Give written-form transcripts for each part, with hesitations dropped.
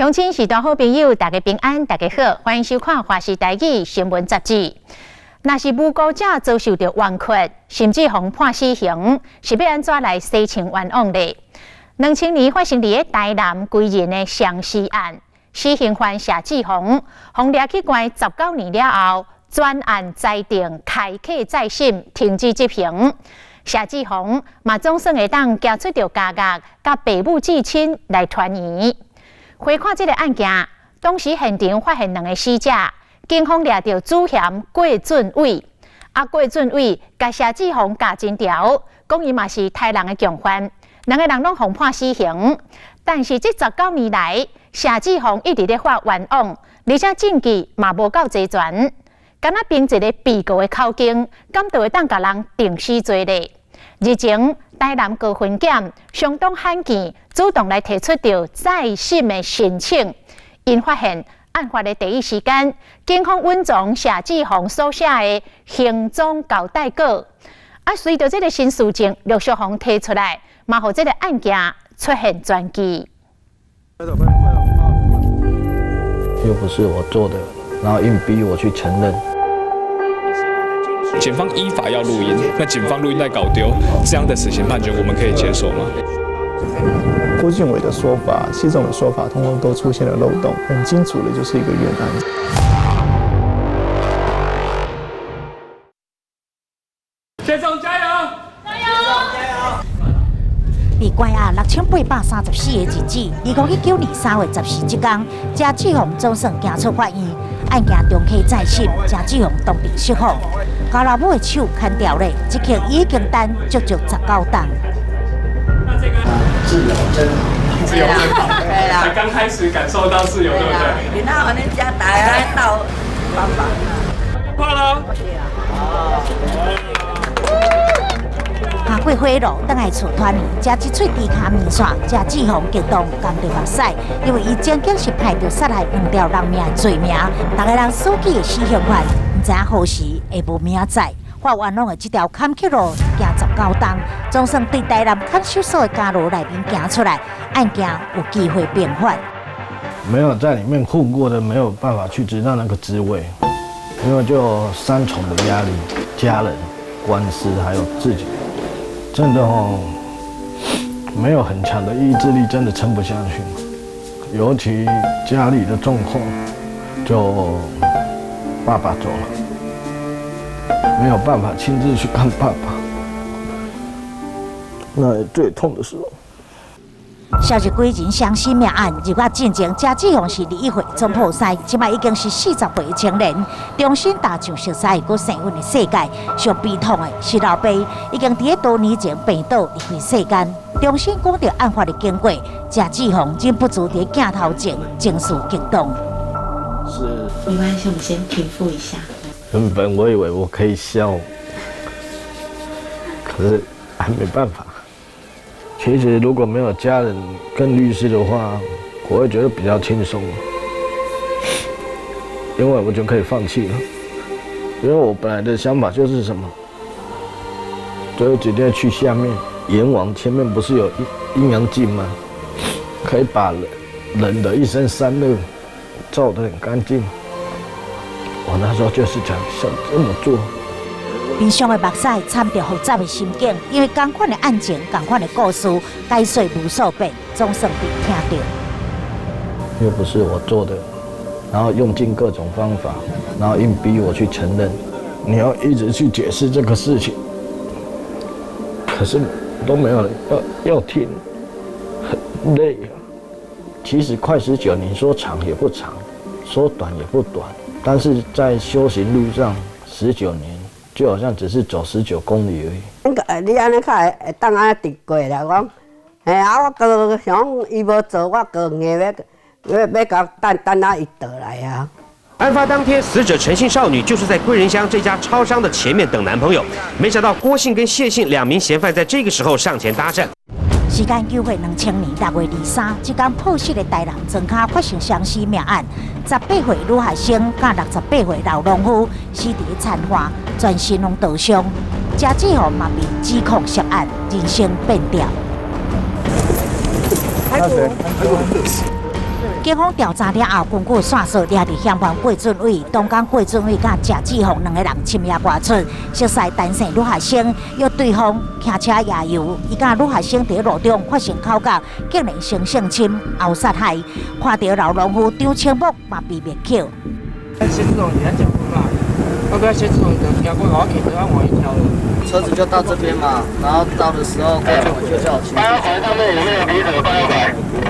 鄉親序大好朋友，大家平安，大家好，歡迎收看《華視台語新聞雜誌》。若是無辜者遭受著冤屈，甚至予判死刑，是欲按怎來洗清冤枉呢？2000年發生佇咧台南歸仁的雙屍案，死刑犯謝志宏，予掠去關19年了後，全案裁定開啟再審，停止執行。謝志宏嘛總算會當行出著監獄，佮爸母至親來團圓。回看這个案件，當時現場發現兩个死者，警方掠著主嫌郭俊偉。啊，郭俊偉共謝志宏咬真牢，講伊嘛是刣人的共犯，兩个人攏予判死刑。但是這19年來，謝志宏一直咧發冤枉，而且證據嘛無夠齊全，敢若憑一个被告的口供，敢就會當共人定死罪咧？日前，台南高分檢相當罕見，主動來提出著再審的申請。𪜶發現案發的第一時間，警方隱藏謝志宏所寫的行蹤交代稿。啊，隨著這个新事證陸續予提出來，嘛予這个案件出現轉機。又不是我做的，然後硬逼我去承認。檢方依法要錄音，那警方錄音帶搞丟，這樣的死刑判決我們可以接受嗎？郭俊偉的說法、謝總的說法，通通都出現了漏洞，很清楚的就是一個冤案。謝總加油！加油！加油！被關押6834个日子，2019年3月14這天，謝志宏總算行出法院，案件重啟再審，謝志宏當庭釋放。咬老母的手牽掉咧，這刻已經等足足19冬。自由真好，自由真好，對啦，才剛開始感受到自由，對不對？你那按呢遮大家鬥幫忙。怕啦。行過火爐，轉來厝團圓，食一喙豬跤麵線，謝志宏激動含著目屎，因為伊曾經是派著殺害兩條人命的罪名，逐个人所記的死刑犯，毋知影何時會無明仔。發冤枉的這條坎坷路行19冬，總算對台南看守所的監牢內面行出來，案件有機會平反。沒有在裡面混過的，沒有辦法去知道那個滋味，因為就三重的壓力，家人、官司還有自己。真的哦，沒有很強的意志力，真的撐不下去。尤其家裡的狀況，就爸爸走了，沒有辦法親自去看爸爸，那最痛的時候。消息歸仁雙屍命案入獄進前，謝志宏是21歲總鋪師，這擺已經是40歲的青年，重新踏上熟悉閣生穩的世界。上悲痛的是老爸已經佇咧多年前病倒離開世間。重新講著案發的經過，謝志宏忍不住佇鏡頭前情緒激動。是，沒關係，我們先平復一下。原本我以為我可以笑，可是還沒辦法。其實如果沒有家人跟律師的話，我會覺得比較輕鬆，因為我就可以放棄了。因為我本來的想法就是什麼，就直接去下面閻王前面不是有陰陽鏡嗎？可以把人的一身善惡照得很乾淨。我那時候就是想這麼做。悲傷的目屎摻著複雜的心境，因為仝款的案情、仝款的故事，解說無數遍，總算被聽著。又不是我做的，然後用盡各種方法，然後硬逼我去承認。你要一直去解釋這個事情，可是都沒有人要聽，很累啊。其實快19年，說長也不長，說短也不短，但是在修行路上19年。就好像只是走19公里而已。你按呢較會會當按呢直過來講，嘿啊，我閣想講伊無做，我閣硬欲欲欲共等等啊伊倒來啊。案發當天，死者陳姓少女就是在歸仁鄉這家超商的前面等男朋友，沒想到郭姓跟謝姓兩名嫌犯在這個時候上前搭訕。時間久過2000年6月23，這天破失的台南莊跤發生雙屍命案，18歲女學生佮68歲老農夫死佇殘花，全身攏刀傷。謝志宏嘛被指控涉案，人生變調。那誰？警方調查了後，根據線索掠佇嫌犯郭俊偉，當工郭俊偉佮謝志宏兩个人深夜外出，熟似陳姓女學生，約對方騎車夜遊，伊佮女學生佇路中發生口角，竟然先性侵後殺害，看著老農夫張清木嘛被滅口。謝志宏，你在講話，要不要謝志宏的聽過我騎車往一條路。車子就到這邊嘛，然後到的時候郭俊偉就叫我騎過去，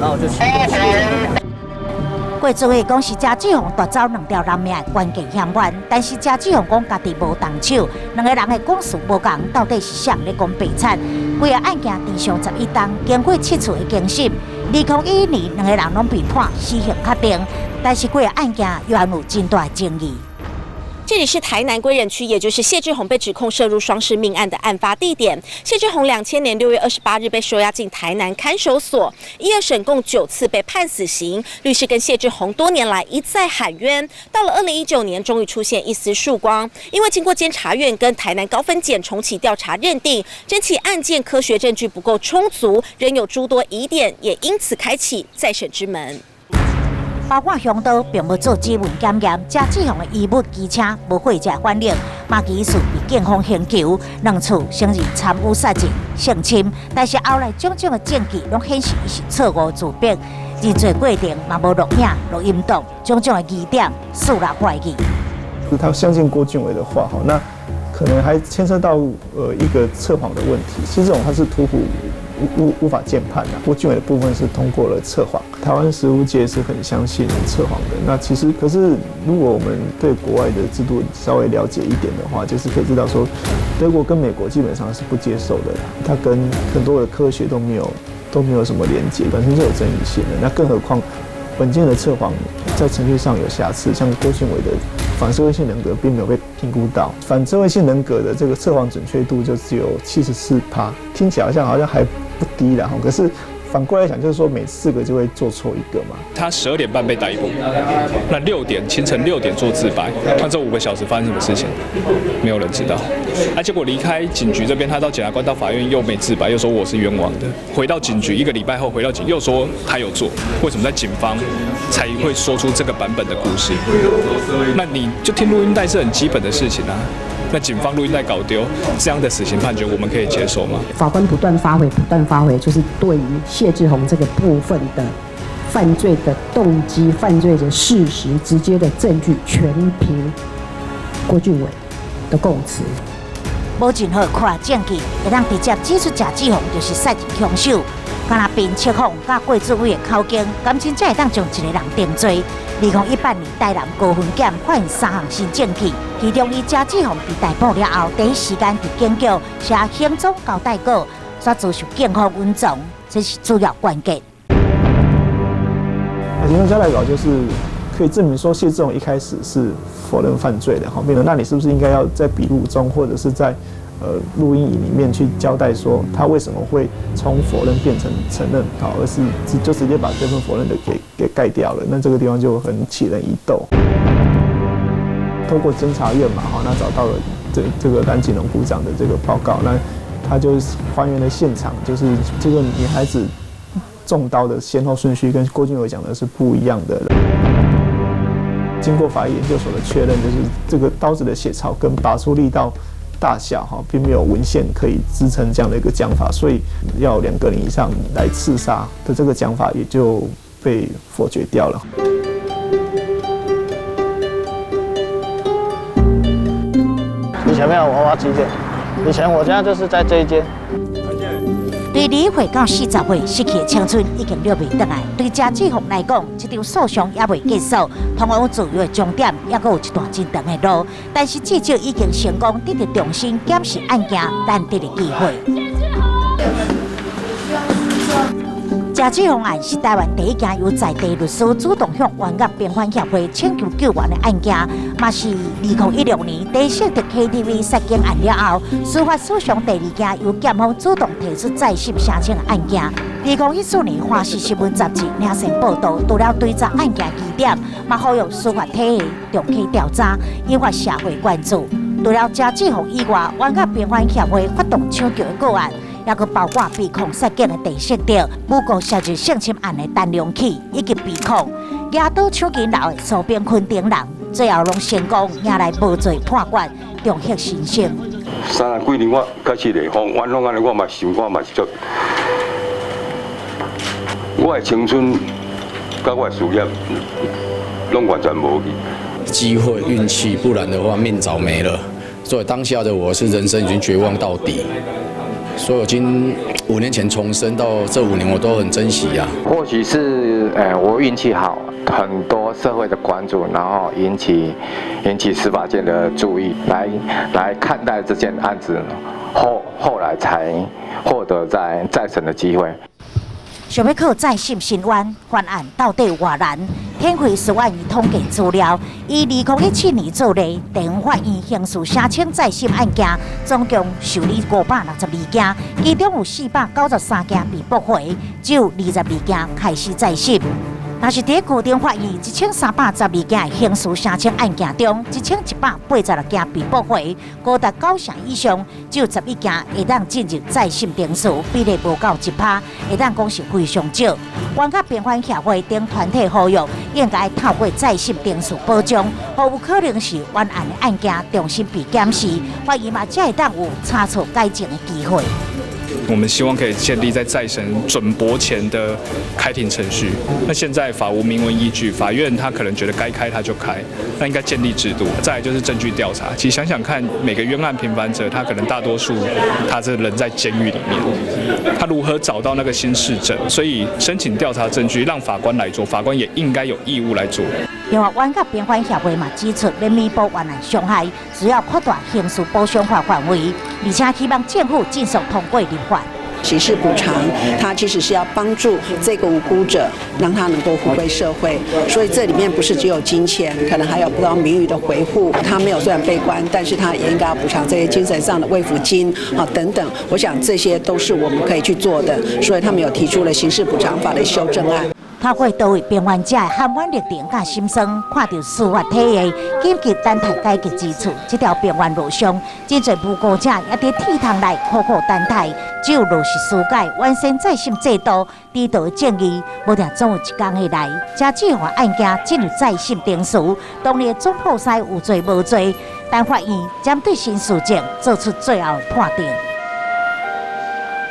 然後我就騎過去。郭俊偉講是謝志宏奪走兩條人命的關鍵嫌犯，但是謝志宏講家己無動手，兩个人的講詞無仝，到底是誰咧講白賊？規个案件持續11冬，經過七次的更審，2011年兩个人攏被判死刑確定，但是規个案件依然有真大的爭議。這裡是台南歸仁區，也就是謝志宏被指控涉入雙屍命案的案發地點。謝志宏2000年6月28日被收押進台南看守所，一二審共9次被判死刑。律師跟謝志宏多年來一再喊冤，到了2019年，終於出現一絲曙光，因為經過監察院跟台南高分檢重啟調查，認定整起案件科學證據不夠充足，仍有諸多疑點，也因此開啟再審之門。包括兇刀並無做指紋檢驗，謝志宏的衣物、機車無血跡反應，嘛疑似被警方刑求，兩次承認參與殺人、性侵，但是後來種種的證據攏顯示伊是錯誤自白，認罪過程嘛無錄影、錄音檔，種種的疑點，使人懷疑。他相信郭俊偉的話，那可能還牽涉到一個測謊的問題。其實這種他是圖虎無法鑑判的。郭俊偉的部分是通過了測謊，台灣實務界是很相信測謊的。那其實可是如果我們對國外的制度稍微了解一點的話，就是可以知道說，德國跟美國基本上是不接受的啦。它跟很多的科學都沒有什麼連結，本身就有爭議性的。那更何況本件的測謊在程序上有瑕疵，像郭俊偉的反社會性人格並沒有被評估到，反社會性人格的這個測謊準確度就只有74%，聽起來好像還不低啦。可是反過來講，就是說每4個就會做錯一個嘛。他12點半被逮捕，那6點清晨6點做自白，那這5個小時發生什麼事情，沒有人知道。啊，結果離開警局這邊，他到檢察官到法院又沒自白，又說我是冤枉的。回到警局1個禮拜後回到警，又說他有做，為什麼在警方才會說出這個版本的故事？那你就聽錄音帶是很基本的事情啊。那警方錄音帶搞丟，這樣的死刑判決，我們可以接受嗎？法官不斷發揮，不斷發揮，就是對於謝志宏這個部分的犯罪的動機、犯罪的事實、直接的證據，全憑郭俊偉的供詞。無任何科學證據會當直接指出謝志宏就是殺人兇手，敢若憑測謊佮郭俊偉的口供，敢真正會當將一個人定罪？2018年，台南高分檢發現3項新證據，其中伊謝志宏被逮捕了後，第一時間佇警局寫行蹤交代稿，煞遭受警方隱藏，這是主要關鍵。那行蹤交代稿就是可以證明說謝志宏一開始是否認犯罪的，好，變成那你是不是應該要在筆錄中或者是在錄音裡面去交代說他為什麼會從否認變成承認，好，而是就直接把這份否認的給蓋掉了，那這個地方就很起人疑竇。透過偵查院嘛，哈，那找到了這個藍錦龍股長的這個報告，那他就還原了現場，就是這個女孩子中刀的先後順序跟郭俊偉講的是不一樣的。經過法醫研究所的確認，就是這個刀子的血槽跟拔出力道大小哈，並沒有文獻可以支撐這樣的一個講法，所以要2個人以上來刺殺的這個講法也就被否決掉了。你前面有娃娃機店，以前我家就是在這一間。對離歲到40歲，失去的青春已經掠袂轉來。對謝志宏來講，這場訴訟猶未結束，通往自由的終點猶閣有一段真長的路。但是至少已經成功得到重新檢視案件難得的機會。謝志宏案是台灣第一件由在地律師主動向冤獄平反協會請求救援的案件，嘛是2016年第一設的 KTV 殺警案了後，司法史上第二件由檢方主動提出再審申請的案件。2014年，華視新聞雜誌領先報道，除了追查案件疑點，嘛呼籲司法體系重啟調查，引發社會關注。除了謝志宏以外，冤獄平反協會發動搶救的個案，抑閣包括被控殺警的鄭勝德、無故涉入性侵案的陳良啟，以及被控蜈刀搶金樓的蘇炳坤等人，最後攏成功贏來無罪判決，重獲新生。30幾年我開始來放冤枉按呢，我嘛想看嘛是足，我的青春佮我的事業攏完全無去。機會運氣，不然的話命早沒了。所以當下的我是人生已經絕望到底。所以我經5年前重生到這5年，我都很珍惜啊。或許是我運氣好，很多社會的關注，然後引起司法界的注意，來看待這件案子，後來才獲得再審的機會。想欲靠再審伸冤，翻案到底偌難？天惠司法院統計資料，以2017年做例，地方法院刑事聲請再審案件總共受理562件，其中有493件被駁回，只有22件開始再審。若是佇高等法院1312件刑事聲請案件中，1186件被駁回，高達九成以上，只有11件會當進入再審程序，比例無夠1%，會當講是非常少。冤家平反協會等團體呼籲，應該透過再審程序保障，予有可能是冤案的案件重新被檢視，法院嘛才會當有差錯改正的機會。我們希望可以建立在再審準駁前的開庭程序。那現在法無明文依據，法院他可能覺得該開他就開，那應該建立制度。再來就是證據調查。其實想想看，每個冤案平反者，他可能大多數他是人在監獄裡面，他如何找到那個新事證？所以申請調查證據，讓法官來做，法官也應該有義務來做。另外，冤家平反協會嘛指出，欲彌補冤案傷害，需要擴大刑事補償法範圍，而且希望政府盡速通過立法。刑事補償，它其實是要幫助這個無辜者，讓他能夠回歸社會。所以這裡面不是只有金錢，可能還有不到名譽的維護。他沒有雖然被關，但是他也應該要補償這些精神上的慰撫金啊等等。我想這些都是我們可以去做的。所以他們有提出了刑事補償法的修正案。透過多位平反者的含冤歷程佮心酸，看著司法體系緊急等待改革之處，這條平冤路上，真濟無辜者也佇鐵窗內苦苦等待，只有落實司改、完善再審制度，締造正義，無定總有一天會來。謝志宏案件進入再審程序，當日總鋪師有罪無罪，但法院針對新事證做出最後的判定。